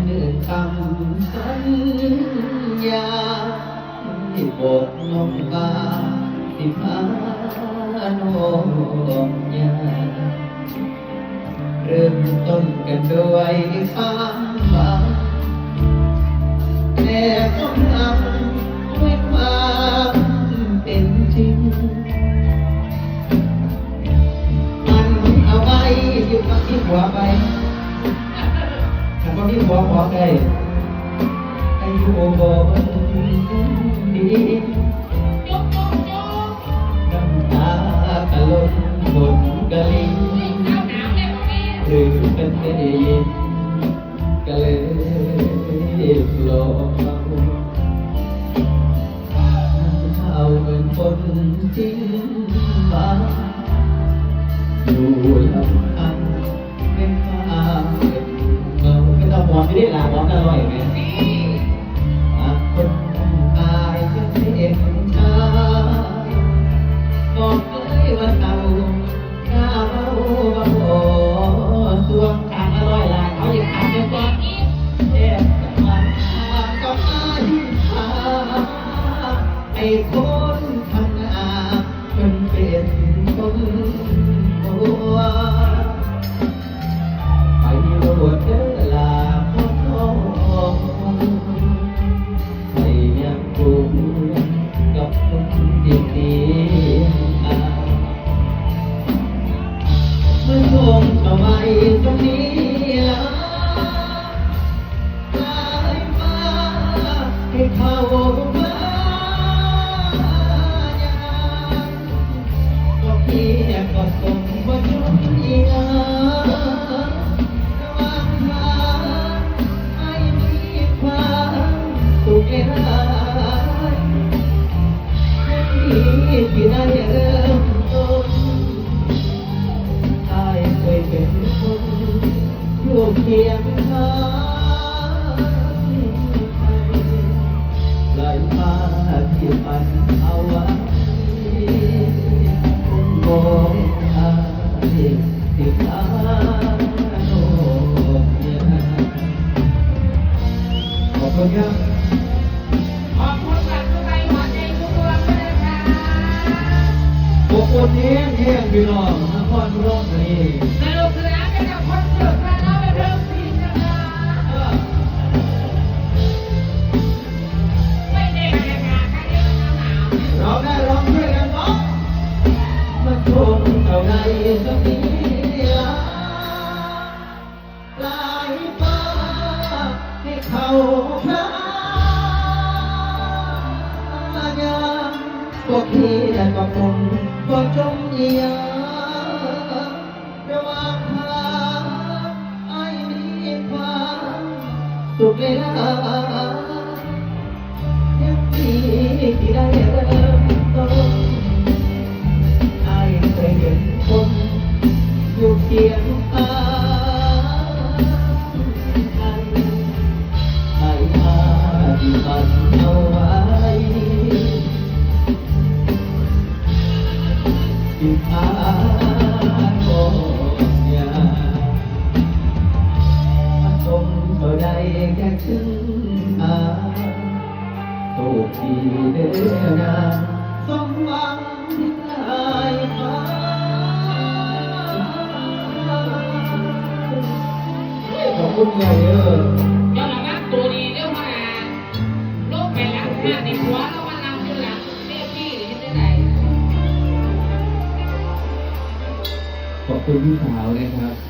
ມື້ຄຳສັນຍາ ບອກນ້ອງວ່າ ຊິພານ້ອງຍ່າງ ເລີ່ມຕົ້ນກັນດ້ວຍຄວາມຫວັງ ແລະຄວາມຮັກ ດ້ວຍຄວາມເປັນຈິງ. ມັນເອົາໄວ້ຢູ່ກັບທີ່ຜົວໄປ ຄັນບໍ່ມີຜົວຂໍໄດ້ ໃຫ້ຢູ່ບ່ອນດີ. ນ້ຳຕາກະຫຼົ່ນຝົນກະລິນ ຫຼືເປັນເອງກະເລີບຫຼອກເຮົາ ເຮົາເປັນຄົນຈິງວ່າ ຢູ່ລຳພັງ ເປັນຄວາມເໝົາ ເປັນຕາຫອມຢູ່ເດ້ລະ ຫອມຕາຫຼອຍແມ່. ຫາກຄົນອາຍຍັງເຮັດຊາ ບອກເລີຍວ່າເຖົ້າ ຖ້າເວົ້າວ່າບໍ່ ຊ່ວງທາງອະລ່ອຍຫຼາຍ ເຂົາຢາກຖາມແມ່ນບໍ່? ແຊບຫວານ ກໍມາດິນທາ ໃຫ້ຄົນທາງໜ້າ ເພິ່ນເປັນຄົນໂກງ ໄປໂລດເດີລາພໍ່ທອງ ໄປຍັງຄົນກັບຄົນທີ່ເສຍຫາຍ ມາສົ່ງເຈົ້າໄວ້ຕອນນີ້ລາ ສາຍຟ້າໃຫ້ເຂົ້າມາຍາມ ກໍເພຍກໍສົມບໍ່ຈົບອີຫຍັງ ລະຫວ່າງທາງອ້າຍມີຄວາມສຸກຫຼາຍ ຍັງດີທີ່ໄດ້ເລີ່ມຕົ້ນ ອ້າຍເຄີຍເປັນຄົນ ຢູ່ຄຽງຂ້າງໃຜ ໄຫຼພາທີ່ປັນເອົາໄວ້ ຄົນບໍ່ແມ່ນອ້າຍ ທີ່ພານ້ອງຍ່າງ. ຂອບຄຸນຄັບ. ຂອບຄຸນບັກຄືໃບຫົວໃຈທຸກດວງເດີຄ່ະ. ອົບອຸ່ນແຮງໆ ພີ່ນ້ອງນະຄອນອຸດົມທານີ. ສະຫຼຸບສະໜານກັນກັບຄອນເສີດເພິ່ນເນາະ ໄປເບິ່ງຊີນກັນເນາະ. ເອີ ໄວ້ໃນບັນຍາກາດຄັກເດີເນາະ. ຮ້ອງໄດ້ຮ້ອງຊ່ວຍກັນຮ້ອງ. ມາຊົມເຈົ້າໄດ້ສ່ຳນີ້ລະ. ສາຍຟ້າໃຫ້ເຂົ້າມາຍາມ ພວກເຮົຍກໍຄົງບໍ່ຈົ່ມຢາມ ລະຫວ່າງທາງອ້າຍມີຄວາມສຸກຫຼາຍ ຍັງດີທີ່ໄດ້ເລີ່ມຕົ້ນ ອ້າຍເຄີຍເປັນຄົນຢູ່ຄຽງຂ້າງໃຜ ໃຫ້ອາທິບານເອົາໄວ້ ທີ່ພານ້ອງຍ່າງ ມາຊົມເຈົ້າໄດ້ແຄ່ຄຶ່ງທາງ. ໂຊກດີເດີນາງ ສົມຫວັງທີ່ອ້າຍຫາ. ຂອບຄຸນໃຫຍ່ເດີ. ເຈົ້າລະວັງໂຕດີເດີ ຫົວໜ້າ. ລົງໄປຫຼັງຮ້ານນີ້ ຜົວລາວມານັ່ງຢູ່ຫຼັງເວທີນີ້ ເຮັດຈັ່ງໃດ? ຂອບຄຸນພີ່ສາວນະຄັບ.